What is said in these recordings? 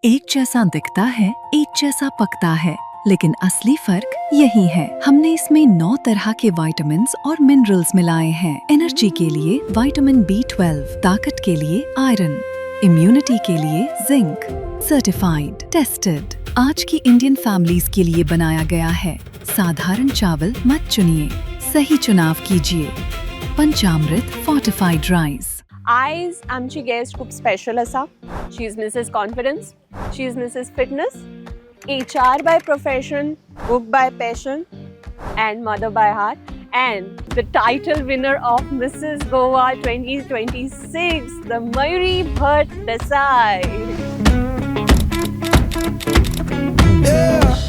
एक जैसा दिखता है, एक जैसा पकता है, लेकिन असली फर्क यही है। हमने इसमें 9 तरह के विटामिन्स और मिनरल्स मिलाए हैं। एनर्जी के लिए विटामिन B12, ताकत के लिए आयरन, इम्यूनिटी के लिए जिंक। सर्टिफाइड, टेस्टेड, आज की इंडियन फैमिलीज के लिए बनाया गया है। साधारण चावल मत चुनिए, सही चुनाव कीजिए। पंचामृत फोर्टिफाइड राइस। आयज आमची गेस्ट खूप स्पेशल आसा। She is Mrs Confidence, she is Mrs Fitness, HR by profession, book by passion and mother by heart, and the title winner of Mrs Goa 2026, the Mayuri Bhat Desai.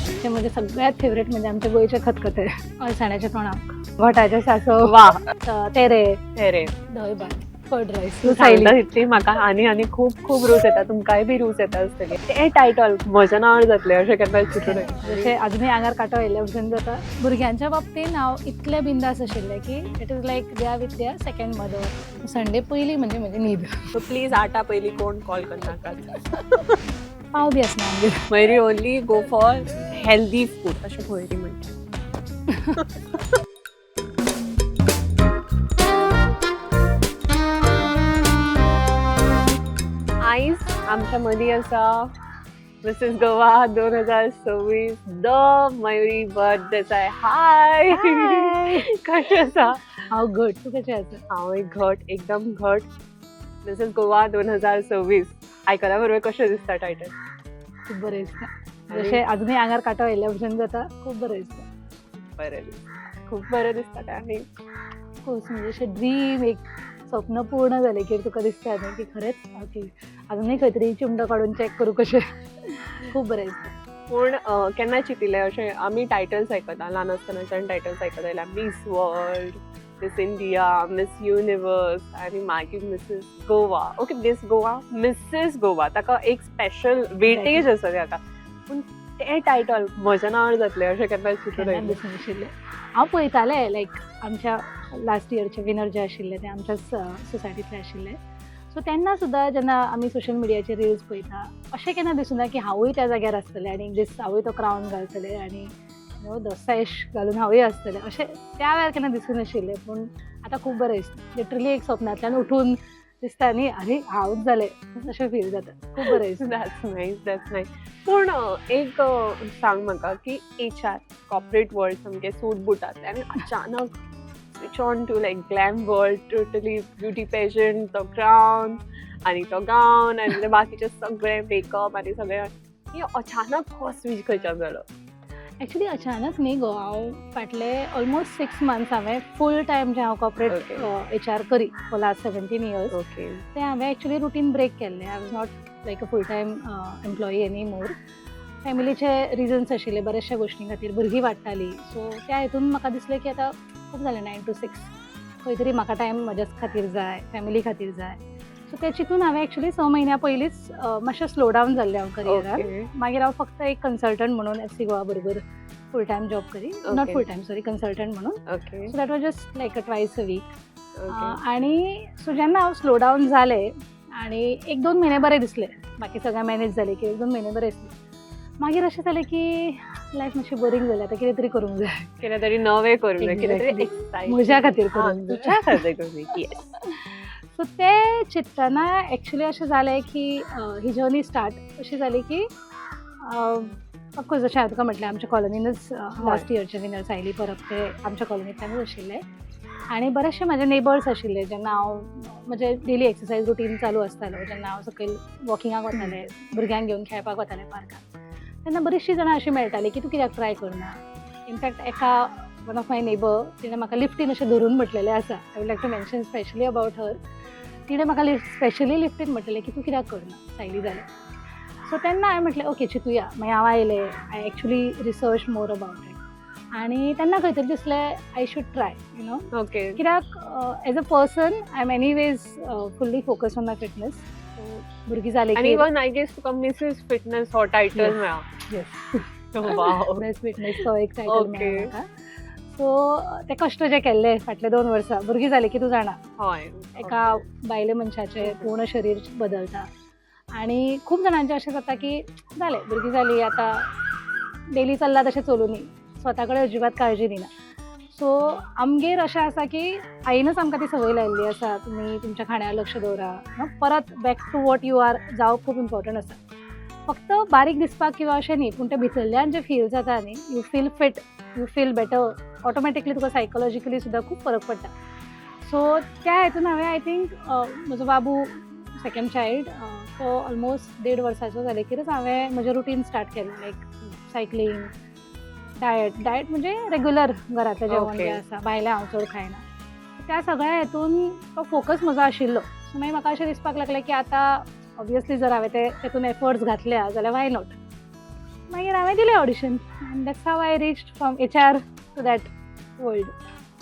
त्याच्यामध्ये सगळ्यात favourite म्हणजे आमच्या गोंयचे खतखते, अळसाण्याचे तोणाक, भटाचे सांसव, वा. तेरे, तेरे. धंय भात, कर्ड रायस. तूं सांगता तितली म्हाका आनी आनी खूब खूब रूच येता. तुमकांय बी रूच येता आसतली. तें टायटल म्हज्या नांवार जातलें अशें केन्ना चिंतून. जशें अजुनूय आंगार कांटो आयिल्ल्या भशेन जाता. भुरग्यांच्या बाबतीन हांव इतलें बिंदास आशिल्लें की it is like they are with their second mother. Sunday पयली म्हणजे म्हजी न्हीद. सो प्लीज आठा पयलीं कोण कॉल करनाकात. पाव बी आसना आमगेर. Mayuri only go for healthy food अशें मयुरी म्हणटा. आयज आमच्या मदीं आसा Mrs Goa 2026, the Mayuri Bhat Desai. हाय, कशें आसा? हांव घट, तूं कशें आसा? हांव एक घट, एकदम घट. मिसेस गोवा 2026 आयकल्या बरोबर कशें दिसता टायटल? खूब बरें दिसता. जशें अजुनूय आंगार कांटो आयिल्ल्या भशेन जाता. खूब बरें दिसता. बरें दिसता, खूब बरें दिसता काय? आनी ऑफकोर्स, म्हणजे अशें ड्रीम, एक स्वप्न पूर्ण जालें की तुका दिसता न्ही की खरेंच ओके, अजुनूय खंय तरी चिमटो काडून चॅक करूं कशें. खूब बरें दिसता. पूण केन्ना चिंतिल्लें अशें? आमी टायटल्स आयकता, ल्हान आसतनाच्यान टायटल्स आयकत आयल्या, Miss World, Miss India, Miss Universe आनी मागीर Mrs Goa. Okay, Miss Goa, Mrs Goa, ताका एक स्पेशल वेटेज आसा ताका. पूण तें टायटल म्हज्या नांवार जातलें अशें केन्ना चिंतून केन्ना आयलें? दिसनाशिल्लें. हांव पळयतालें, लायक आमच्या लास्ट इयरचे विनर जे आशिल्ले ते आमच्याच सोसायटींतले आशिल्ले. सो तेन्ना सुद्दां जेन्ना आमी सोशल मिडियाचेर रिल्स पळयता, अशें केन्ना दिसुना की हांवूय त्या जाग्यार आसतलें आनी एक दीस हांवूय तो क्रावन घालतलें आनी you know the सॅश घालून हांवूय आसतलें, अशें त्या वेळार केन्ना दिसूं नाशिल्लें. पूण आतां खूब बरें दिसता. लिटरली एक स्वप्नांतल्यान उठून दिसता न्ही, अरे हांवूच जालें अशें फील जाता. खूब बरें दिसता. That's nice, that's nice. पूण एक सांग म्हाका की एच आर कॉर्पोरेट वर्ल्ड सामकें सूट बुटांतलें आनी अचानक switch on to like glam world, totally beauty pageant, तो क्रावन आनी तो गावन आनी ते बाकीचे सगळे मेकअप आनी सगळे, हे अचानक हो स्विच खंयच्यान जालो? एक्चुली अचानक न्ही गो. हांव फाटले ऑलमोस्ट 6 मंथ्स हांवें फूल टायम जें हांव कॉर्पोरेट एच आर करी फॉर लास्ट 17 इयर्स, तें हांवें एक्चुली रुटीन ब्रेक केल्लें. I was not like a full time employee any more. फॅमिलीचे reasons आशिल्ले बऱ्याचशा गोश्टी खातीर, भुरगीं वाडटालीं. सो त्या हितून म्हाका दिसलें की आतां खूब जालें 9 to 6, खंय तरी म्हाका टायम म्हज्याच खातीर जाय, फॅमिली खातीर जाय. सो तें चिंतून हांवें एक्चुली 6 म्हयन्या पयलींच मातशें स्लो डावन जाल्लें हांव करियरान. मागीर हांव फक्त एक कन्सल्टंट म्हणून एफ सी गोवा बरोबर फूल टायम जॉब करी. Not full time, sorry, consultant म्हणून. So that was just like a twice a week. आणि सो जेन्ना हांव स्लो डावन जालें आणि एक दोन म्हयने बरें दिसलें, बाकी सगळें मॅनेज जालें की एक दोन म्हयने बरें दिसलें. मागीर अशें जालें की लायफ मातशी बोरींग जाली, आतां कितें तरी करूंक जाय. कितें तरी नवें करूंक जाय, कितें तरी exciting. म्हज्या खातीर करूंक जाय. तुज्या खातीर करूंक जाय, येस. सो ते चिंततना एक्चुली अशें जालें की ही जर्नी स्टार्ट अशी जाली की ऑफकोर्स जशें हांवें तुका म्हटलें, आमच्या कॉलनीनच लास्ट इयरचे विनर्स आयली परब, ते आमच्या कॉलनींतल्यानूच आशिल्ले आनी बरेचशे म्हाजे नेबर्स आशिल्ले. जेन्ना हांव म्हजें डेली एक्सरसायज रुटीन चालू आसतालो, जेन्ना हांव सकयल वॉकिंगाक वतालें, भुरग्यांक घेवन खेळपाक वतालें पार्कान, तेन्ना बरीचशीं जाणां अशीं मेळटालीं की तूं कित्याक ट्राय करना? इनफॅक्ट एका वन ऑफ my neighbour, तिणें म्हाका लिफ्टीन अशें धरून म्हटलेलें आसा. I would like to mention specially about her. तिणें म्हाका स्पेशली लिफ्टीन म्हटलेलें की तूं कित्याक करना सायली जालें. सो तेन्ना हांवें म्हटलें ओके, चिंतुया. मागीर हांव आयलें, I actually research more about it आनी तेन्ना खंय तरी दिसलें I should try. कित्याक as a person I am anyways fully focus on my fitness. So भुरगीं जालीं आनी की इवन I guess तुका मिसेस फिटनेस हो टायटल मेळ्ळा. येस. वाव. बेस्ट फिटनेस तो एक टायटल मेळ्ळा म्हाका. सो ते कश्ट जे केल्ले फाटले 2 वर्सां, भुरगीं जालीं की तूं जाणा, एका बायले मनशाचें पूर्ण शरीर बदलता. आनी खूब जाणांचें अशें जाता की जालें, भुरगीं जालीं, आतां डेली चल्लां तशें चलुनी, स्वता कडेन अजिबात काळजी दिना. सो आमगेर अशें आसा की आईनच आमकां ती संवय लायिल्ली आसा, तुमी तुमच्या खाण्यार लक्ष दवरा, परत back to what you are जावप खूब इम्पॉर्टंट आसा. फक्त बारीक दिसपाक किंवा अशें न्ही, पूण तें भितरल्यान जें फील जाता न्ही, you feel fit, you feel better automatically, तुका सायकोलॉजिकली सुद्दां खूब फरक पडटा. सो त्या हेतून हांवें, I think, म्हजो बाबू, सेकंड चायल्ड, तो ऑलमोस्ट 1.5 वर्साचो जालेकीरच हांवें म्हजें रुटीन स्टार्ट केलें, लायक सायकलींग, डायट. डायट म्हणजे रेगुलर घरांतलें जेवण जें आसा, भायलें हांव चड खायना. त्या सगळ्या हेतून तो फोकस म्हजो आशिल्लो. सो मागीर म्हाका अशें दिसपाक लागलें की आतां ऑब्वियसली जर हांवें ते तेतून एफर्ट्स घातल्या जाल्यार why not? मागीर हांवें दिलें audition and that's how I reached from HR to that world.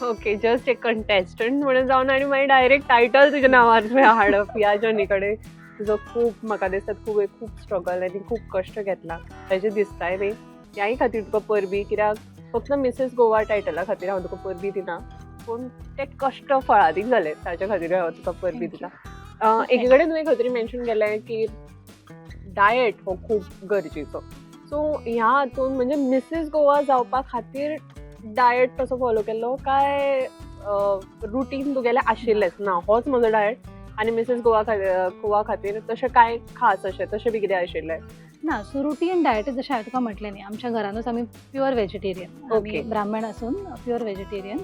Okay, just एक कंटेस्टंट म्हणून जावन आनी मागीर डायरेक्ट टायटल तुज्या नांवार तुवें हाडप. ह्या जर्नी कडेन तुजो खूब, म्हाका दिसता, खूब खूब स्ट्रगल आनी खूब कश्ट घेतला ताजें दिसताय न्ही. ह्याय खातीर तुका परबी, कित्याक फक्त मिसीस गोवा टायटला खातीर हांव तुका परबी दिना, पूण ते कश्ट फळादीक जाले ताच्या खातीर हांव तुका परबी Thank you. दिता. एकी कडेन तुवें खंय तरी मेन्शन केलें की डायट हो खूब गरजेचो. सो ह्या हातून म्हणजे मिसीस गोवा जावपा खातीर डायट तसो फॉलो केल्लो काय रुटीन तुगेलें आशिल्लेंच ना, होच म्हजो डायट आनी मिसीस गोवा गोवा खातीर तशें कांय खास अशें तशें बी कितें आशिल्लें? ना, सो रुटीन डायट, जशें हांवें तुका म्हटलें न्ही, आमच्या घरानूच आमी प्युअर व्हेजिटेरियन, आमी ब्राह्मण आसून प्युअर व्हेजिटेरियन.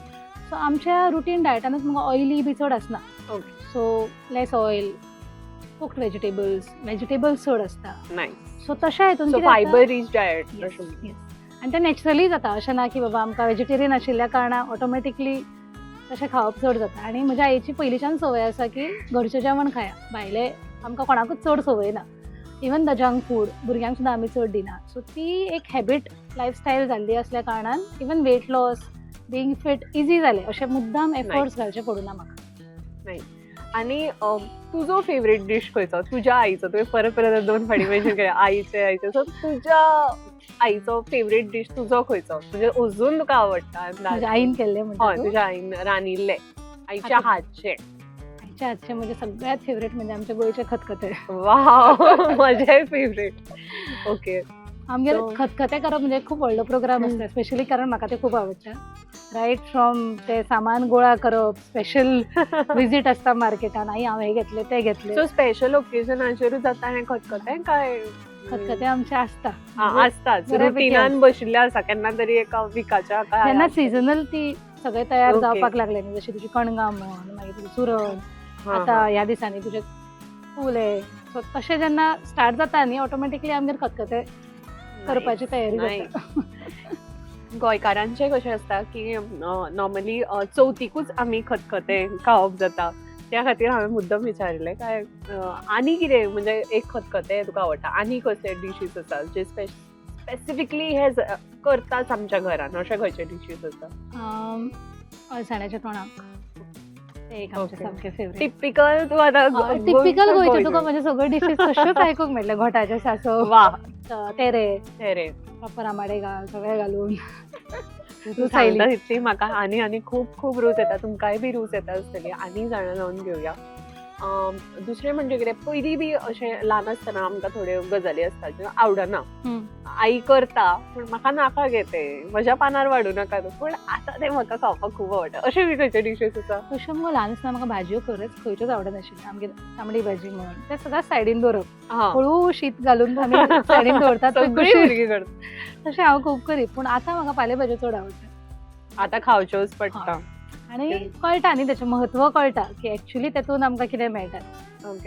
सो आमच्या रुटीन डायटानूच म्हाका ऑयली बी चड आसना. So less oil, cooked vegetables, vegetables चड आसता. नायस. सो तशें हितून सो कितें जाता- फायबर रिच डायट. Yes. आनी तें नॅचरली जाता, अशें ना की बाबा आमकां व्हेजिटेरियन आशिल्ल्या कारणान ऑटोमॅटिकली तशें खावप चड जाता. आनी म्हज्या आईची पयलींच्यान संवय आसा की घरचें जेवण खाया, भायलें आमकां कोणाकूच चड संवय ना. इवन the junk food भुरग्यांक सुद्दां आमी चड दिना. सो ती एक हॅबीट, लायफस्टायल जाल्ली असल्या कारणान even weight loss, being fit easy जालें. अशें मुद्दाम एफर्ट्स घालचे पडूना म्हाका. आनी तुजो फेवरेट डीश खंयचो तुज्या आईचो? तुवें परत परत दोन फाटी मेन्शन केलें आईचे, आईचे. सो तुज्या आईचो फेवरेट डीश तुजो खंयचो, म्हणजे अजून तुका आवडटा? म्हज्या आईन केल्लें म्हणटा हय. तूं? तुज्या आईन रांदिल्लें, आईच्या हातचें. आईच्या हातचें म्हणजे सगळ्यात फेवरेट म्हणजे आमच्या गोंयचे खतखतें. वाव, म्हजें फेवरेट. ओके. आमगेर खतखतें करप म्हणजे खूब व्हडलो प्रोग्राम आसता, स्पेशली कारण म्हाका तें खूब आवडटा. रायट फ्रॉम ते सामान गोळा करप, स्पेशल विजीट आसता मार्केटान, आई हांव हें घेतलें, तें घेतलें. सो स्पेशल ओकेजनाचेरूच जाता हें खतखतें काय? खतखतें आमचें आसता. आसताच. बऱ्यापैकी रुटीनान आसता. बशिल्लें आसा, केन्ना तरी एका विकाच्या काय? जेन्ना सिजनल ती सगळें तयार जावपाक लागलें न्ही, जशें तुजी कणगां म्हण, मागीर तुजें सुरण, आतां ह्या दिसांनी तुजे कुले, सो तशें जेन्ना स्टार्ट जाता न्ही, ऑटोमॅटिकली आमगेर खतखतें करपाची तयारी जाता. गोंयकारांचें कशें आसता की नॉर्मली चवथीकूच आमी खतखतें खावप जाता. त्या खातीर हांवें मुद्दम विचारिल्लें काय आनी कितें, म्हणजे एक खतखतें तुका आवडटा, आनी कसले डिशीज आसा जे स्पेसिफिकली हे करताच आमच्या घरान, अशे खंयचे डिशीज आसा? अळसाण्याच्या तोणाक, ते एक आमचें सामकें फेवरेट. टिपिकल तूं आतां टिपिकल गोंयचे तुका म्हणजे सगळे डिशीज तश्योच आयकूंक मेळटले. घोटाचे सांसव, वा तेरे, तेरे. प्रॉपर आमाडे घाल, सगळें घालून. तूं रूच सांगता आयली. तितली म्हाका आनी आनी खूब खूब रूच येता. तुमकांय बी रूच येता आसतली. आनी जाणा जावन घेवया. दुसरें म्हणजे कितें, पयलीं बी अशें ल्हान आसतना आमकां थोड्यो गजाली आसता ज्यो आवडना. आई करता पूण म्हाका नाका गे तें, म्हज्या पानार वाडूं नाका तूं, पूण आतां तें म्हाका खावपाक खूब आवडटा, अशें बी खंयचे डिशीज आसा? तश्यो मुगो ल्हान आसतना म्हाका भाजयो खरेंच खंयच्योच आवडनाशिल्ल्यो. आमगेर तांबडी भाजी म्हण, तें सदांच सायडीन दवरप. हळू शीत घालून आमी सायडीन दवरतात ते सगळीं कुशीक. भुरगीं करता. तशें हांव खूब करी, पूण आतां म्हाका पाले भाजयो चड आवडटा. आतां खावच्योच पडटा. आनी कळटा न्ही, तेचें म्हत्व कळटा की एक्चुली तेतून आमकां कितें मेळटा.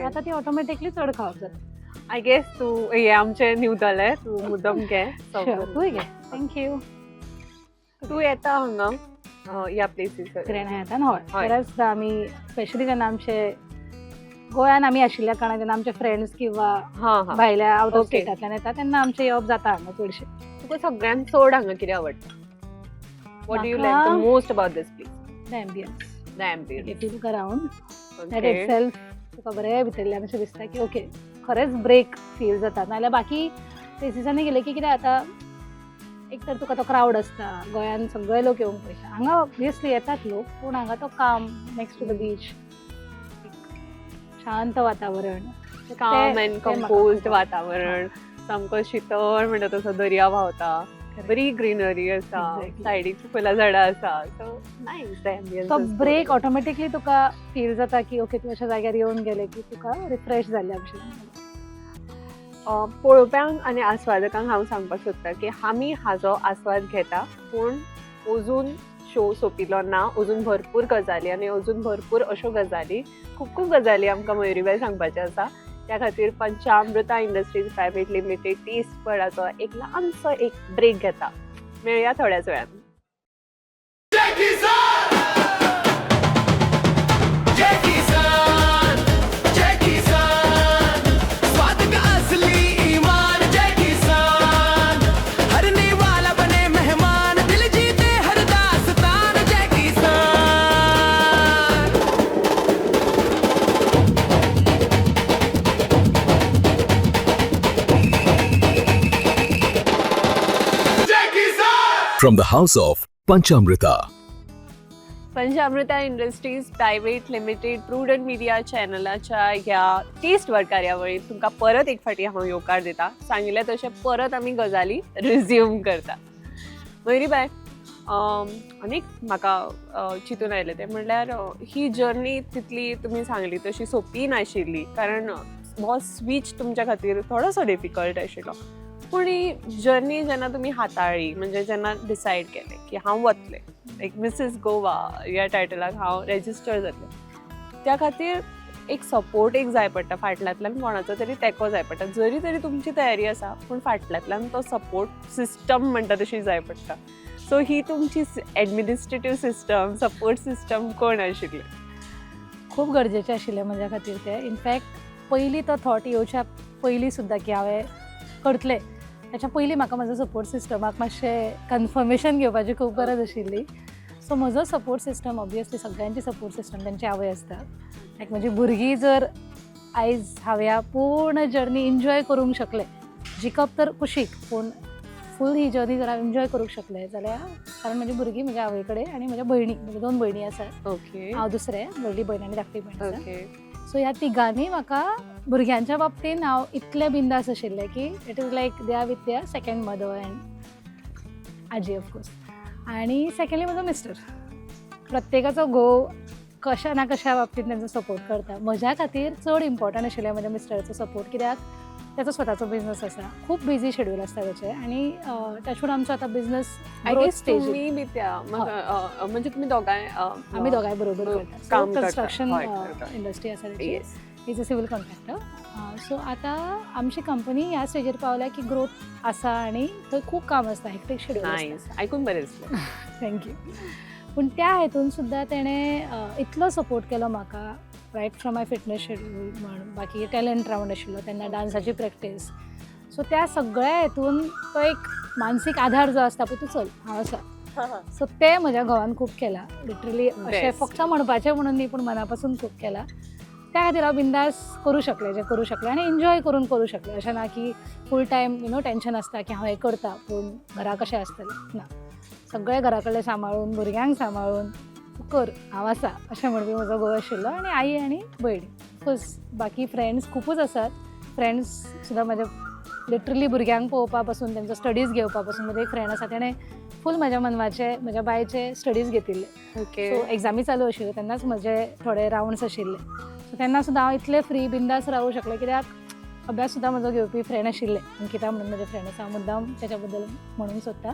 आतां ती ऑटोमॅटिकली चड खावप जाता. I guess तूं हें आमचें न्हिवतलें, तूं मुद्दम घे. Sure, तूंय घे. Thank you. तूं येता हांगा ह्या प्लेसीसर? ग्रँड हयातान हय, बऱ्याचदा आमी, स्पेशली जेन्ना आमचे गोंयान आमी आशिल्ल्या कारणान, जेन्ना आमचे फ्रेंड्स किंवा हा हा भायल्या आवट ऑफ स्टेटांतल्यान येता तेन्ना आमचें येवप जाता हांगा चडशें. तुका सगळ्यांत चड हांगा कितें आवडटा? What do you like the म्हाका- most about this place? The ambience. The ambience. If you around that itself तुका बरें भितरल्यान अशें दिसता की ओके, खरेंच ब्रेक फील जाता. नाजाल्यार बाकी प्लेसीसांनी गेले की कितें जाता, एक तर तुका तो क्रावड आसता, गोंयान सगळे लोक येवंक पळयता. हांगा ऑब्वियसली येतात लोक, पूण हांगा तो calm, next to the beach, शांत वातावरण. काम अँड ते म्हाका कंपोज्ड खूब वातावरण, सामको शितळ म्हणटा तसो दर्या व्हांवता, बरी ग्रीनरी आसा, सायडीक फुलां झाडां आसा, सो नायस. तो ब्रेक ऑटोमॅटिकली तुका फील जाता की ओके, तूं अशा जाग्यार येवन गेले की तुका रिफ्रेश जाल्ल्या भशेन. पळोवप्यांक आनी आस्वादकांक हांव सांगपाक सोदता की आमी हाजो आस्वाद घेता, पूण अजून शो सोंपिल्लो ना. अजून भरपूर गजाली आनी अजून भरपूर अश्यो गजाली, खूब खूब गजाली आमकां मयुरीबाय सांगपाच्यो आसा. त्या खातीर पंचामृता इंडस्ट्रीज प्रायव्हेट लिमिटेड टेस्ट बडाचो एक ल्हानसो एक ब्रेक घेता. मेळया थोड्याच वेळान. जय किसान, जय किसान, स्वाद का असली ईमान, जय किसान, हरने वाला बने मेहमान, दिल जीते हर दास्तान, जय किसान. From the house of Panchamrita. Panchamruta industries private limited prudent media चॅनलाच्या ह्या टेस्ट वर कार्यावळीत तुमकां परत एक फावटी हांव येवकार दिता. सांगिल्लें तशें परत आमी गजाली रिज्यूम करता. मयुरी बाय, आनीक म्हाका चिंतून आयलें तें म्हणल्यार ही जर्नी तितली तुमी सांगली तशी सोंपी नाशिल्ली, कारण हो स्विच तुमच्या खातीर थोडोसो डिफिकल्ट आशिल्लो. पूण ही जर्नी जेन्ना तुमी हाताळ्ळी, म्हणजे जेन्ना डिसायड केलें की हांव वतलें, लायक मिसीस गोवा ह्या टायटलाक हांव रेजिस्टर जातलें, त्या खातीर एक सपोर्ट एक जाय पडटा, फाटल्यांतल्यान कोणाचो तरी तेंको जाय पडटा. जरी तरी तुमची तयारी आसा, पूण फाटल्यांतल्यान तो सपोर्ट सिस्टम म्हणटा तशी जाय पडटा. सो ही तुमची एडमिनिस्ट्रेटीव सिस्टम, सपोर्ट सिस्टम कोण आशिल्ली? खूब गरजेचें आशिल्लें म्हज्या खातीर तें. इनफॅक्ट पयलीं तो थॉट येवच्या पयलीं सुद्दां की हांवें करतलें, ताच्या पयलीं म्हाका म्हजो सपोर्ट सिस्टमाक मातशें कन्फर्मेशन घेवपाची खूब गरज आशिल्ली. सो म्हजो सपोर्ट सिस्टम, ऑब्वियसली सगळ्यांची सपोर्ट सिस्टम तेंची आवय आसता. लायक म्हजी भुरगीं जर आयज हांव ह्या पूर्ण जर्नी इन्जॉय करूंक शकलें, जिखप तर कुशीक, पूण फूल ही जर्नी जर हांव एन्जॉय करूंक शकलें जाल्यार कारण म्हजी भुरगीं म्हज्या आवय कडेन आनी म्हज्या भयणी, म्हज्यो दोन भयणी आसात. हांव दुसरें, व्हडली भयण आनी धाकटी भयण आसा. सो ह्या तिगांनी म्हाका भुरग्यांच्या बाबतीन हांव इतलें बिंदास आशिल्लें की it is like they are with their second mother and आजी ऑफकोर्स. आनी सेकंडली म्हजो मिस्टर. प्रत्येकाचो घोव कशा ना कशा बाबतींत तेंचो सपोर्ट करता. म्हज्या खातीर चड इम्पॉर्टंट आशिल्लें म्हज्या मिस्टराचो सपोर्ट, कित्याक तेचो स्वताचो बिजनस आसा, खूब बिजी शेड्यूल आसता तेचें आनी त्याच्यान आमचो आतां बिजनस I growth guess स्टेजीर. तुमी बी त्या म्हणजे तुमी दोगांय आमी दोगांय बरोबर करता. काम करता. कन्स्ट्रक्शन हय, करता. इंडस्ट्री आसा तेची. Is a civil contractor. So आतां आमची कंपनी ह्या स्टेजीर पावल्या की ग्रोथ आसा आनी थंय खूब काम आसता, हेक्टीक शेड्यूल आसता. नायस, आयकून बरें दिसलें. Thank you. पूण त्या हेतून सुद्दां तेणें इतलो सपोर्ट केलो म्हाका, right from my fitness schedule म्हण, बाकी टॅलंट रावंड आशिल्लो तेन्ना डान्साची प्रॅक्टीस, सो त्या सगळ्या हेतून तो एक मानसीक आधार जो आसता पळय, तूं चल हांव आसा, सो ते म्हज्या घोवान खूब केला. लिटरली अशें Best. फक्त म्हणपाचें म्हणून न्ही, पूण मना पासून खूब केला. त्या खातीर हांव बिंदास करूं शकलें जें करूं शकलें आनी एन्जॉय करून करूं शकलें. अशें ना की full time you know tension आसता की हांव हें करता पूण घरा कशें आसतलें, ना, सगळें घरा कडलें सांबाळून, भुरग्यांक सांबाळून तूं कर, हांव आसा अशें म्हणपी म्हजो घोव आशिल्लो. आनी आई आनी भयणी, ऑफकोर्स बाकी फ्रेंड्स खुबूच आसात. फ्रेंड्स सुद्दां म्हज्या लिटरली भुरग्यांक पळोवपा पासून, तेंचो स्टडीज घेवपा पासून. म्हजें एक फ्रेंड आसा, तेणें फूल म्हज्या मनवाचे, म्हज्या बायचे स्टडीज घेतिल्ले. सो एग्जामी चालू आशिल्ल्यो तेन्नाच म्हजे थोडे रावंड्स आशिल्ले, सो तेन्ना सुद्दां हांव इतलें फ्री बिंदास रावूं शकलें कित्याक अभ्यास सुद्दां म्हजो घेवपी फ्रेंड आशिल्लें. अंकिता म्हणून म्हजें फ्रेंड आसा, हांव मुद्दाम तेच्या बद्दल म्हणूंक सोदता.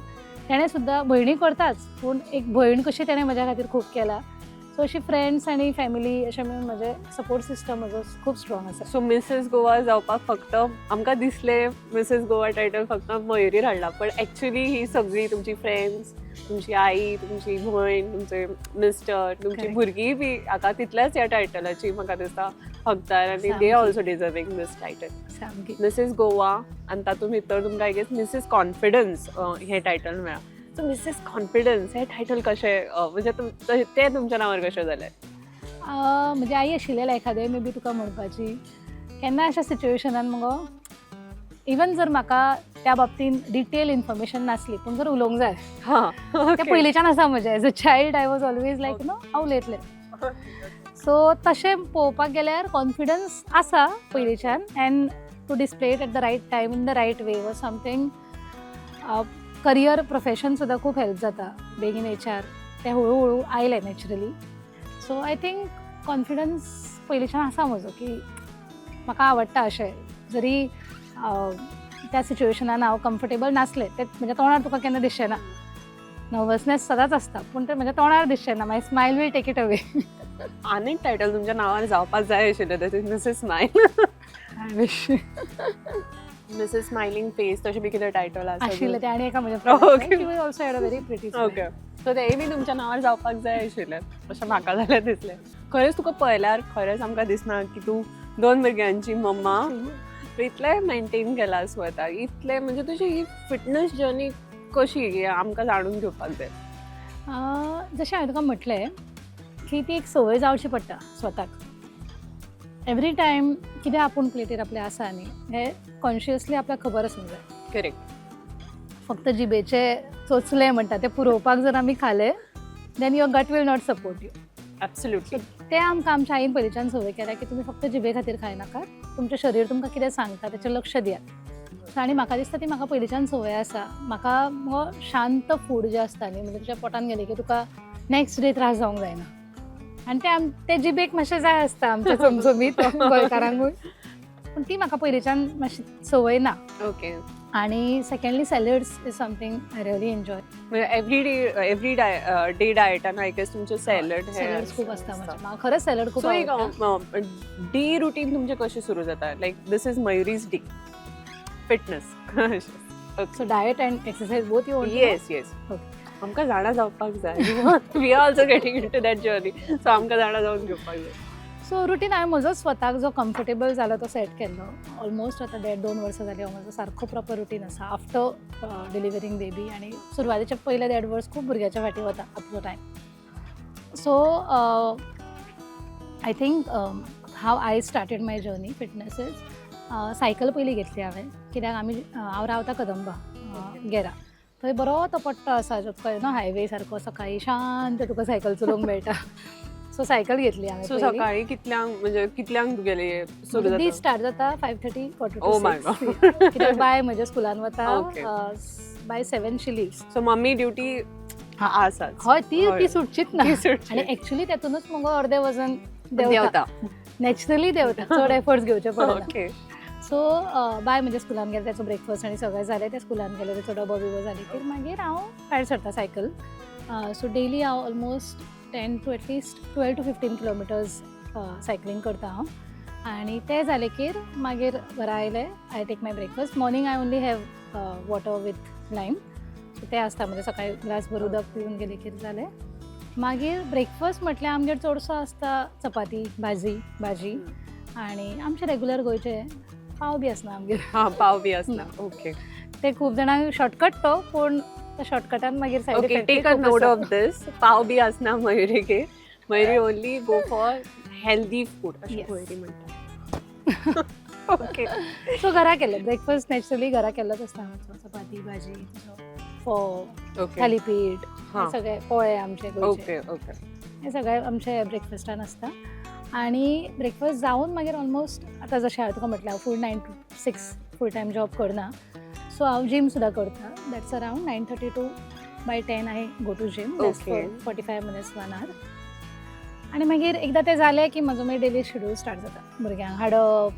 तेणें सुद्दां भयणी करताच, पूण एक भयण कशी तेणें म्हज्या खातीर खूब केला. सो अशी फ्रेंड्स आनी फॅमिली अशें मेळून म्हजें सपोर्ट सिस्टम म्हजो खूब स्ट्रॉंग आसा. सो मिसेस गोवा जावपाक फक्त आमकां दिसलें मिसेस गोवा टायटल फक्त मयुरीर हाडला, पण एक्चुली ही सगळी तुमची फ्रेंड्स, तुमची आई, तुमची भयण, तुमचे मिस्टर, तुमची भुरगीं बी हाका तितल्याच ह्या टायटलाची म्हाका दिसता हकदार आनी they also deserving this title. सामकी. मिसेस गोवा आनी तातूंत भितर तुमकां I guess Mrs confidence हें टायटल मेळ्ळां. सो मिसेस कॉन्फिडन्स हें टायटल कशें, म्हणजे तें तुमच्या नांवार कशें जालें? म्हजी आई आशिल्ली लायफादे मे बी तुका म्हणपाची केन्ना अशा सिच्युएशनान मुगो, इवन जर म्हाका त्या बाबतीन डिटेल इन्फॉर्मेशन नासली, पूण जर उलोवंक जाय, तें पयलींच्यान आसा म्हजें. As a child I was always like no, हांव उलयतलें. सो तशें पळोवपाक गेल्यार कॉन्फिडन्स आसा पयलींच्यान and to display it at the right time in the right way or something. Career, profession सुद्दां खूब हेल्प जाता. बीइंग इन एचआर तें हळू हळू आयलें naturally. So I think confidence पयलींच्यान आसा म्हजो की म्हाका आवडटा अशें जरी त्या सिच्युएशनान हांव कम्फर्टेबल नासलें, तें म्हज्या तोंडार तुका केन्ना दिसचें ना. नर्वसनेस सदांच आसता, पूण तें म्हज्या तोंडार दिसचें ना. My smile will take it away. आनीक टायटल तुमच्या नांवार जावपाक जाय आशिल्लें तशें, Mrs smile. I wish. Mrs smiling face, तशें बी कितें टायटल आसा? आशिल्लें तें आनी एका म्हज्या. She was also had a very pretty. Okay, so तेंय बी तुमच्या नांवार जावपाक जाय आशिल्लें अशें म्हाका जाल्यार दिसलें. खरेंच तुका पळयल्यार खरेंच आमकां दिसना की तूं दोन भुरग्यांची मम्मा. तूं इतलें मेंटेन केलां स्वताक, इतलें म्हणजे तुजी ही फिटनस जर्नी कशी ही आमकां जाणून घेवपाक जाय. जशें हांवें तुका म्हटलें की ती एक संवय जावची पडटा स्वताक. एवरी टायम कितें आपूण प्लेटीर आपलें आसा न्ही, हें कॉन्शियसली आपल्याक खबर आसूंक जाय. फक्त जिबेचे चोचले म्हणटा ते पुरोवपाक जर आमी खाले, then your gut will not support you. ते आमकां आमच्या आईन पयलींच्यान संवय केल्या की तुमी फक्त जिबे खातीर खायनाकात, तुमचें शरीर तुमकां कितें सांगता तेचें लक्ष दियात. सो आनी म्हाका दिसता ती म्हाका पयलींच्यान संवय आसा. म्हाका मुगो शांत फूड जें आसता न्ही, म्हणजे तुज्या पोटान गेलें की तुका नेक्स्ट डे त्रास जावंक जायना आनी ते आम ते जिबेक मातशें जाय आसता आमच्या चमचमीत गोंयकारांकूय, पूण ती म्हाका पयलींच्यान मातशी संवय ना. आणि secondly, salads is something I really enjoy. म्हणजे एवरी डे, एवरी डे डायटान I guess तुमचे सॅलड. सॅलड्स खूप असता म्हणजे म्हाका खरंच सॅलड खूप सो एक आवडटा. डे रुटीन तुमचें कशें सुरू जाता? Like, this is Mayuri's day fitness. So diet and exercise both you? Yes. आमकां जाणा जावपाक जाय. We are also getting into that journey, so आमकां जाणा जावन घेवपाक जाय. सो रुटीन हांवें म्हजो स्वताक जो कम्फर्टेबल जालो तो सेट केल्लो. ऑलमोस्ट आतां देड दोन वर्सां जालीं हांव म्हजो सारको प्रॉपर रुटीन आसा आफ्टर डिलिव्हरींग बेबी. आनी सुरवातेच्या पयले देड वर्स खूब भुरग्याच्या फाटी वता आपलो time. So I think how I started my journey fitness is cycle पयली घेतली हांवें, कित्याक आमी हांव रावता कदंबा गेरा, थंय बरो तो पट्टो आसा जो तुका न्हू हायवे सारको, सकाळी शांत तुका सायकल चलोवंक मेळटा. सो सायकल घेतली हांवें सो पयली. सकाळी कितल्यांक, म्हणजे कितल्यांक तुगेले सुरू दीस जाता? स्टार्ट जाता 5:30, quarter Oh to my. 6, कित्याक बाय म्हज्या स्कुलान वता. By 7 she leaves. So mummy duty आसाच. हय, ती हय. ती सुटचीच ना. ती सुटची. आणि ऍक्च्युली त्यातूनच मगो अर्धे वजन देंवता. देंवता. नॅचरली देंवता, चड एफर्ट्स घेवचे पडना. सो बाय म्हणजे स्कुलान गेलें, त्याचो ब्रेकफास्ट आनी सगळें जालें, ते स्कुलान गेलें, तेचो डबो बिबो जाले की मागीर हांव भायर सरता सायकल. सो डेली हांव almost 10 to at least 12 to 15 kilometers cycling करता हांव. आनी तें जालें की मागीर घरा आयलें, I take my breakfast. Morning I only have water with lime, so तें आसता म्हणजे सकाळी ग्लास भर उदक पिवन गेलें की जालें. मागीर ब्रेकफास्ट म्हटल्यार आमगेर चडसो आसता चपाती, भाजी भाजी आनी आमचे रेगुलर गोंयचे पाव बी आसना आमगेर. हा, पाव बी आसना, ओके. ते खूब जाणांक शॉर्टकट तो, पूण त्या शॉर्टकटान मागीर side okay, take a note of this. पाव बी आसना मयुरीगे. Mayuri only go for healthy food अशें मयुरी म्हणटा. ओके. सो घरा केल्लें ब्रेकफास्ट नॅचरली घरा केल्लोच आसता आमचो, चपाती, भाजी, फोव, थालीपीठ, हे सगळे पोळे आमचे गोंयचे. ओके ओके हे सगळे आमचे ब्रेकफास्टान आसता. आनी ब्रेकफास्ट जावन मागीर ऑलमोस्ट आतां जशें हांवें तुका म्हटलें, हांव full 9 to 6 full time job करना, सो हांव जीम सुद्दां करता. That's around 9:30 to by 10 I go to gym 45 minutes, one hour. आनी मागीर एकदां तें जालें की म्हजो मागीर डेली शेड्यूल स्टार्ट जाता, भुरग्यांक हाडप,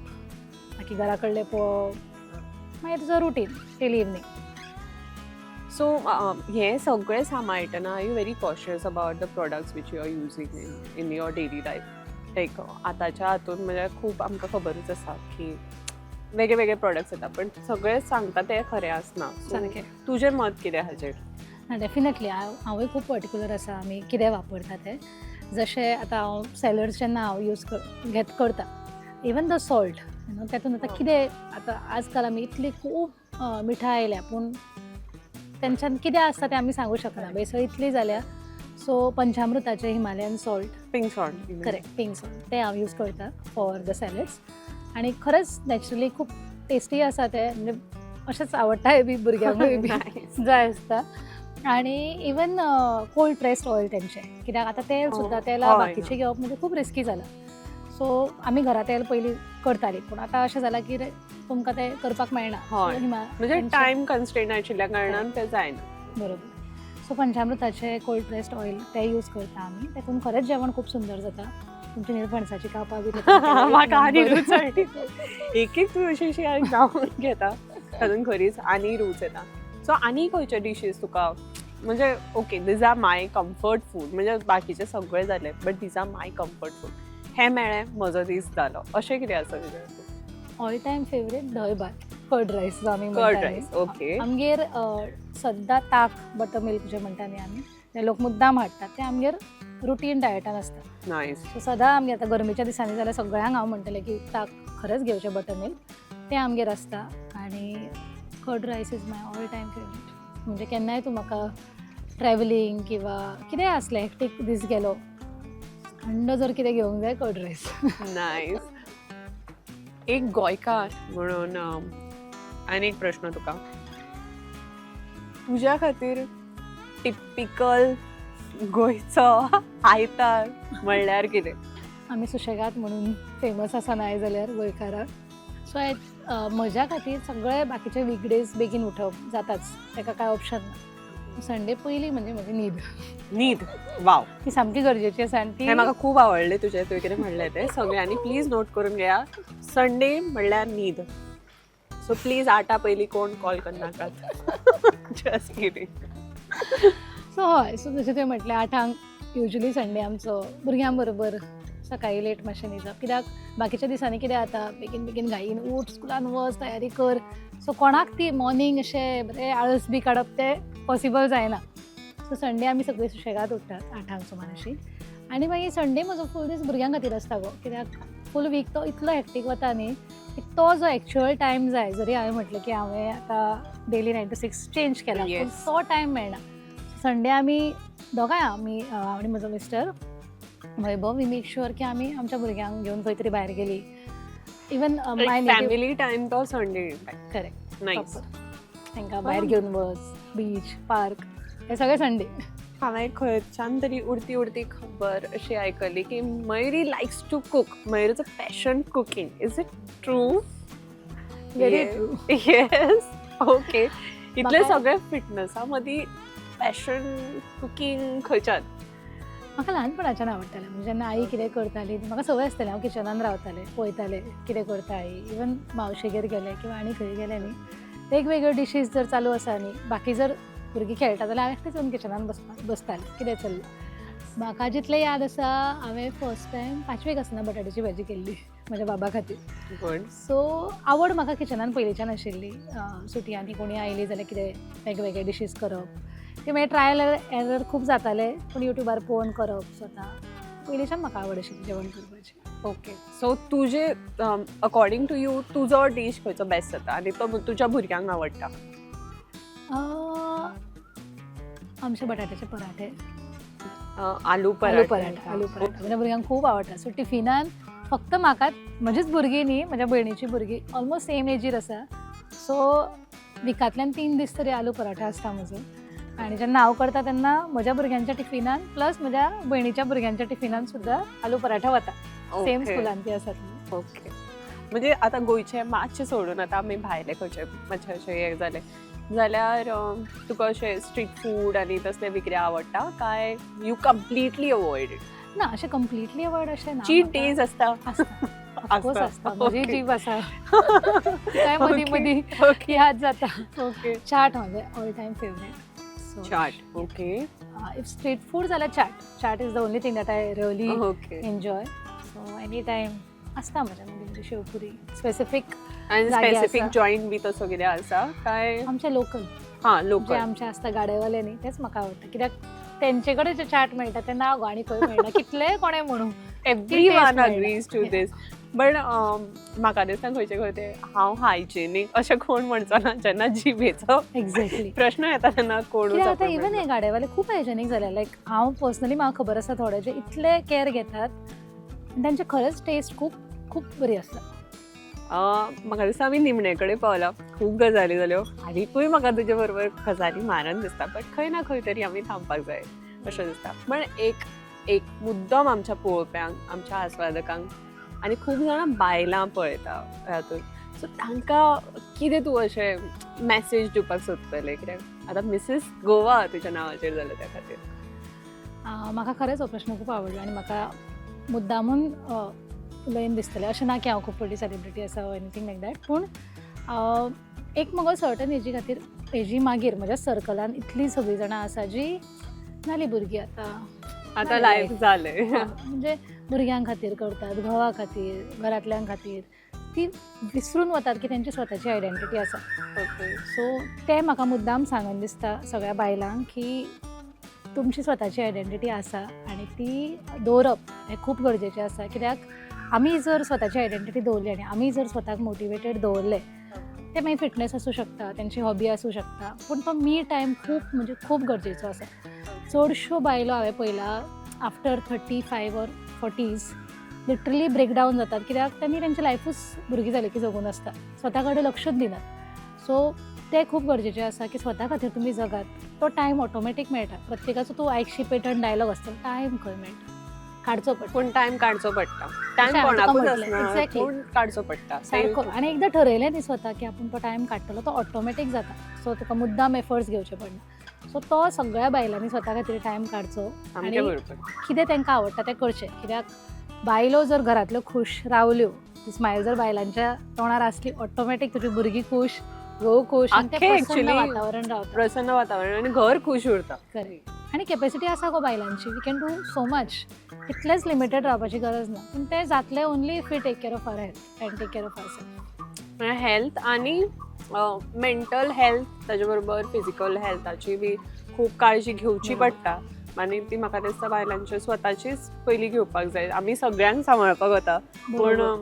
बाकी घरा कडलें पळोवप, मागीर तुजो रुटीन टील इवनींग. सो हें सगळें सांबाळटना, are you very cautious about the products which you are using in your daily life? Like आतांच्या हातून म्हणजे खूब आमकां खबरूच आसा की वेगळे वेगळे प्रोडक्ट्स येता, पण सगळे सांगता ते खरें आसना. So, सारकें. तुजें मत कितें हाजेर? ना, डेफिनेटली हांव हांवूय खूब पर्टिक्युलर आसा आमी कितें वापरता तें. जशें आतां हांव सॅलड्स जेन्ना हांव यूज कर घेत करता, even the salt you know, तातूंत आतां कितें, आतां आजकाल आमी इतली खूब मिठां आयल्या, पूण तेंच्यान कितें आसता तें आमी सांगू शकना. भेसळ इतली जाल्या. सो पंचामृताचें Himalayan salt. Pink salt. Correct, pink salt, तें हांव यूज करता फॉर the salads आनी खरेंच नॅचरली खूब टेस्टी आसा तें, म्हणजे अशेंच आवडटाय बी भुरग्यांकूय बी जाय आसता. आणि इवन कोल्ड प्रेस्ड ऑयल तेंचे, कित्याक आतां तेल सुद्दां तेलां बाकीचें घेवप म्हणजे खूब रिस्की जालां. सो आमी घरा तेल पयलीं करतालीं, पूण आतां अशें जालां की तुमकां तें करपाक मेळना. So, म्हणजे टायम कन्स्ट्रेंट आशिल्ल्या कारणान तें जायना. बरोबर. सो पंचामृताचे कोल्ड प्रेस्ड ऑयल ते यूज करता आमी. तातूंत खरेंच जेवण खूब सुंदर जाता. तुमची निरफणसाची कापां बी तातूंत केल्यार एक म्हाका आनी नंबर. रूच हाडटी. एक एक तूं अशी अशी जावन घेता, तातूंत खरीच आनी रूच येता. सो आनी खंयचे डिशीज तुका म्हणजे okay, these are my comfort food, म्हणजे बाकीचे सगळे जाले but these are my comfort food, हें मेळ्ळें म्हजो दीस जालो, अशें कितें आसा तुजें? ऑल टायम फेवरेट धंय भात, कर्ड रायस जो आमी कर्ड म्हणटा रायस, न्ही. ओके. आमगेर सद्दां ताक, बटर मिल्क जे म्हणटा न्ही आमी, ते लोक मुद्दाम हाडटात, ते आमगेर रुटीन डायटान आसता. नायस. सो सदां आमगेर आतां गरमेच्या दिसांनी जाल्यार सगळ्यांक हांव म्हणटलें की ताक खरेंच घेवचें, बटर मिल्क तें आमगेर आसता. आनी curd rice is my all time favourite. म्हणजे केन्नाय तूं म्हाका ट्रॅवलिंग किंवा कितेंय आसलें, हेक्टीक दीस गेलो, थंड जर कितें घेवंक जाय, कर्ड रायस. नायस. एक गोंयकार म्हणून आनी एक प्रश्न तुका, तुज्या खातीर टिपिकल गोंयचो आयतार म्हणल्यार कितें? आमी सुशेगाद म्हणून फेमस आसा नाय जाल्यार गोंयकाराक. सो म्हज्या खातीर सगळे बाकीचे वीकडेज बेगीन उठप जाताच, ताका कांय ऑप्शन ना. संडे पयली म्हणजे म्हजी न्हीद. न्हीद, वाव. ती सामकी गरजेची आसा आनी ती हें म्हाका खूब आवडलें तुजें, तुवें कितें म्हणलें तें. सगळ्यांनी प्लीज नोट करून घेया, संडे म्हणल्यार न्हीद. सो प्लीज आठा पयलीं कोण कॉल करनाकात. Just kidding. सो हय, सो जशें तुवें म्हटलें, 8आंक युजली संडे आमचो भुरग्यां बरोबर सकाळीं लेट मातशें न्हिदप, कित्याक बाकीच्या दिसांनी कितें जाता, बेगीन बेगीन घाईन उठ, स्कुलान वच, तयारी कर. सो कोणाक ती मॉर्निंग अशें बरें आळस बी काडप तें पॉसिबल जायना. सो संडे आमी सगळीं सुशेगाद उठ्ठात 8आंक सुमार अशीं. आनी मागीर संडे म्हजो फूल दीस भुरग्यां खातीर आसता गो, कित्याक फूल वीक तो इतलो हेक्टीक वता न्ही की तो जो एक्चुअल टायम जाय, जरी हांवें म्हटलें की हांवें आतां डेली 9 to 6 change केला, पूण तो टायम मेळना. संडे आमी दोगांय, आमी हांव आनी म्हजो mister Vaibhav, we make sure की आमी आमच्या भुरग्यांक घेवन खंय तरी भायर गेली. इवन my family time तो संडे. करेक्ट. नायस. तांकां भायर घेवन वच, बीच, पार्क, हे सगळे संडे. हांवें खंयच्यान तरी उडती उडती खबर अशी आयकली की मयुरी लायक्स टू कूक, मयुरीचो passion cooking, is it true? Very true. Yes, okay. इतले सगळे फिटनसा मदीं पॅशन कुकींग खंयच्यान? म्हाका ल्हानपणाच्यान आवडटालें. म्हणजे जेन्ना आई कितें करताली, म्हाका संवय आसताली, हांव किचनान रावतालें, पळयतालें कितें करता आई. इवन मावशेगेर गेलें किंवा आनी खंय गेलें न्ही, वेगवेगळ्यो डिशीज जर चालू आसा न्ही, बाकी जर भुरगीं खेळटा जाल्यार हांव एकटेच येवन किचनान बसतालें, कितें चल्लां. म्हाका जितलें याद आसा, हांवें फर्स्ट टायम पांचवेक आसतना बटाट्याची भाजी केल्ली म्हज्या बाबा खातीर. गुड. सो आवड म्हाका किचनान पयलींच्यान आशिल्ली. सुटयांनी कोणी आयली जाल्यार कितें वेगवेगळे डिशीज करप, ते मागीर ट्रायल एरर खूब जाताले, पूण युट्यूबार पळोवन करप स्वता. पयलींच्यान म्हाका आवड आशिल्ली जेवण करपाची. ओके, सो तुजे अकॉर्डिंग टू you तुजो डीश खंयचो बेस्ट जाता आनी तो तुज्या भुरग्यांक आवडटा? आमचे बटाट्याचे पराठे. आलू आलू पराठा. पराठा, आलू पराठा म्हज्या भुरग्यांक खूब आवडटा. सो टिफिनान फक्त म्हाका, म्हजीच भुरगीं न्ही, म्हज्या भयणीची भुरगीं ऑलमोस्ट सेम एजीर आसा. सो विकांतल्यान 3 दीस तरी आलू पराठा आसता म्हजो. आनी जेन्ना हांव करता तेन्ना म्हज्या भुरग्यांच्या टिफिनान प्लस म्हज्या भयणीच्या भुरग्यांच्या टिफिनान सुद्दां आलू पराठा वता. सेम स्कुलान ती आसात. ओके, म्हणजे आतां गोंयचे मातशें सोडून आतां आमी भायले खंयचे मातशें अशें हें जालें जाल्यार तुका अशें स्ट्रीट फूड आनी तसलें बी कितें आवडटा काय you completely avoid it? ना, अशें कंप्लिटली अवॉयड अशें ना. चीट डेज आसता? आसता, ऑफकोर्स आसता. म्हजी जीभ आसा, काय मदीं मदीं याद जाता. चाट म्हजें all time favourite. So chaat, okay. If street food जाल्यार chaat. Chaat is the only thing that I really enjoy. So any time आसता म्हज्या मदीं, म्हणजे शेवपुरी स्पेसिफीक आनी जागे स्पेसिफीक आसा. जॉईंट बी तसो कितें आसा काय? आमचे लोकल हां, जे लोकल. आमचे आसता गाडेवाले न्ही, तेच म्हाका आवडटा, कित्याक तेंचे कडेन जे चाट मेळटा ते ना गो आनी खंय मेळना, कितलेय कोणें म्हणूं. एवरी वन मेळना. Agrees to these. But म्हाका दिसता खंयचे खंय ते हांव हायजेनीक अशें कोण म्हणचो ना, जेन्ना जिबेचो एक्झॅक्टली प्रश्न येता तेन्ना कोणूच कित्याक आतां आपूण इवन म्हणना. हे गाडेवाले खूब हायजेनीक जाले. लायक हांव पर्सनली म्हाका खबर आसा थोडे जे इतले कॅर घेतात आनी तांचे खरेंच टेस्ट खूब खूब बरी आसता. म्हाका दिसता आमी निमणे कडेन पावला. खूब गजाली जाल्यो, आनीकूय म्हाका तुजे बरोबर गजाली मारन दिसता, बट खंय ना खंय तरी आमी थांबपाक जाय अशें दिसता. पण एक एक मुद्दम आमच्या पळोवप्यांक, आमच्या आस्वादकांक आनी खूब जाणां बायलां पळयता हातूंत, सो तांकां कितें तूं अशें मॅसेज दिवपाक सोदतलें? कित्याक आतां मिसीस गोवा तुज्या नांवाचेर जालें त्या खातीर. म्हाका खरेंच हो प्रश्न खूब आवडलो आनी म्हाका मुद्दामून उलयन दिसतलें. अशें ना की हांव खूब व्हडली सेलिब्रिटी आसा ऑर एनिथींग लायक that, पूण एक मगो सर्टन एजी खातीर, एजी मागीर म्हज्या सर्कलान इतलीं सगळीं जाणां आसा जी जालीं भुरगीं आतां. आतां लायफ जालें. म्हणजे भुरग्यां खातीर करतात, घोवा खातीर, घरांतल्यां खातीर, ती विसरून वतात की तेंची स्वताची आयडेंटिटी आसा. सो तें म्हाका मुद्दाम सांगन दिसता सगळ्या बायलांक की तुमची स्वताची आयडेंटिटी आसा आनी ती दवरप हें खूब गरजेचें आसा, कित्याक आमी जर स्वताची आयडेंटिटी दवरली आनी आमी जर स्वताक मोटिवेटेड दवरलें, तें मागीर फिटनेस आसूं शकता, तेंची हॉबी आसूं शकता, पूण तो मी टायम खूब म्हणजे खूब गरजेचो आसा. चडश्यो बायलो हांवें पळयला after 35 or 40s literally breakdown जातात, कित्याक त्यांनी तेंचे लायफूच भुरगीं जाली की जगून आसता, स्वता कडेन लक्षूच दिनात. सो तें खूब गरजेचें आसा की स्वता खातीर तुमी जगात. तो टायम ऑटोमॅटीक मेळटा प्रत्येकाचो. तूं आयकशी पेटर्न डायलॉग आसता, टायम खंय मेळटा, काडचो पडटा. पूण टायम काडचो पडटा. टायम अशें हांवें तुका कोणाकूच म्हटलें. आसना, पूण काडचो पडटा. सारको. आनी एकदां ठरयलें न्ही स्वता की आपूण तो टायम काडटलो, तो ऑटोमॅटीक जाता. सो तुका मुद्दाम एफर्ट्स घेवचे पडना. सो तो सगळ्या बायलांनी स्वता खातीर टायम काडचो सामकें आनी बरोबर. कितें तांकां आवडटा तें करचें, कित्याक बायलो जर घरांतल्यो खूश रावल्यो, ती स्मायल जर बायलांच्या तोंडार आसली, ऑटोमॅटीक तुजी भुरगीं खूश, घोव खूश आनी तें आख्खें प्रसन्न actually वातावरण रावता. प्रसन्न वातावरण आनी घर खूश उरता. करेक्ट. आनी कॅपॅसिटी आसा गो बायलांची, we can do so much. तितलेंच लिमिटेड रावपाची गरज ना, पूण तें जातलें only if we take care of our health and take care of our self. म्हळ्यार हेल्थ आनी मेंटल हेल्थ, ताजे बरोबर फिजिकल हेल्थाची बी खूब काळजी घेवची पडटा आनी ती म्हाका दिसता बायलांची स्वताचीच पयलीं घेवपाक जाय. आमी सगळ्यांक सांबाळपाक वता, पूण आनी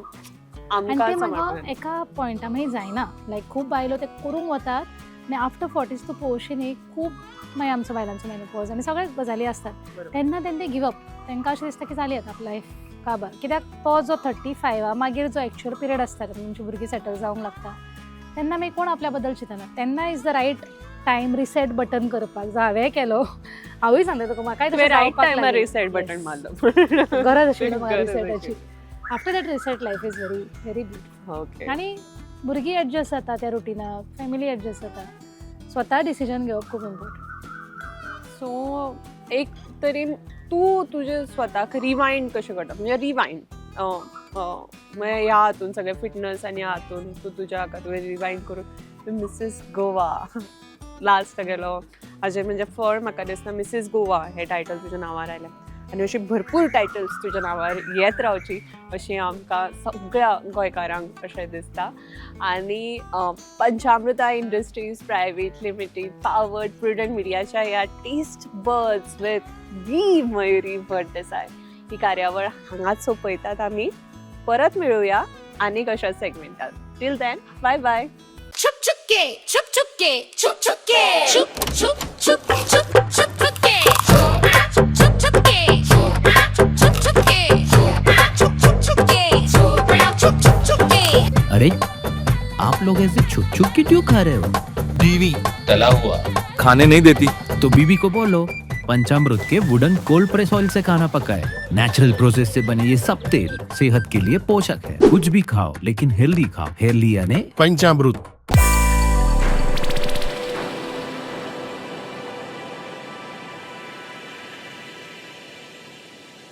आमकां ते म्हाका सांबाळपाक एका पॉयंटा मागीर जायना. लायक खूब बायलो ते करूंक वतात आनी आफ्टर 40s तूं पळोवशी न्ही, खूब मागीर आमचो बायलांचो मेनोपॉज आनी सगळे गजाली आसतात. तेन्ना तें गिवअप. तांकां अशें दिसता की जाली आतां आपली लायफ काबार, कित्याक तो जो 35 मागीर जो एक्चुअल पिरियड आसता, तुमची भुरगीं सेटल जावंक लागता, तेन्ना मागीर कोण आपल्या बद्दल चिंतना. तेन्ना is the right time reset button करपाक, जो हांवें केलो. हांवूय सांगता तुका, म्हाकाय तुवें तशें रायट जावपाक टायमार लागलें. Reset button Yes. मारलो. गरज आशिल्ली म्हाका गरज रिसेटाची. After that reset life is very very beautiful. आनी भुरगीं एडजस्ट जाता त्या रुटिनाक, फॅमिली एडजस्ट जाता. स्वता डिसिजन घेवप खूब इम्पॉर्टंट. सो एक तरेन तूं तुजे स्वताक रिवायंड कशें करता? म्हणजे रिवायंड म्हणजे ह्या हातून सगळें फिटनस आनी ह्या हातून तूं तुज्या हाका तुवें रिवायंड करून तूं मिसीस गोवा लास्ट गेलो. हाजें म्हणजे फळ म्हाका दिसता मिसीस गोवा हें टायटल तुज्या नांवार आयलें आनी अशी भरपूर टायटल्स तुज्या नांवार येत रावची अशी आमकां सगळ्या गोंयकारांक अशें दिसता. आनी पंचामृता industries private limited powered prudent मिडियाच्या ह्या taste buds with me Mayuri Bhat Desai ही कार्यावळ हांगाच सोंपयतात. आमी परत मेळुया आनीक अशा सेगमेंटात. टील then, बाय बाय. छुप छुप के, छुप छुप के, छुप छुप के, छुप छुप छुप छुप छुप छुप के, छुप छुप छुप के, छुप छुप छुप के, छुप छुप छुप के, छुप छुप छुप के. अरे, आप लोग ऐसे छुप छुप के क्यों खा रहे हो? बीवी तला हुआ खाने नहीं देती. तो बीबी को बोलो पंचामृत के वुडन कोल्ड प्रेस ऑयल से खाना पकाए. नेचुरल प्रोसेस से बने ये सब तेल सेहत के लिए पोषक है. कुछ भी खाओ, लेकिन हेल्दी खाओ. हेल्दी यानी पंचामृत.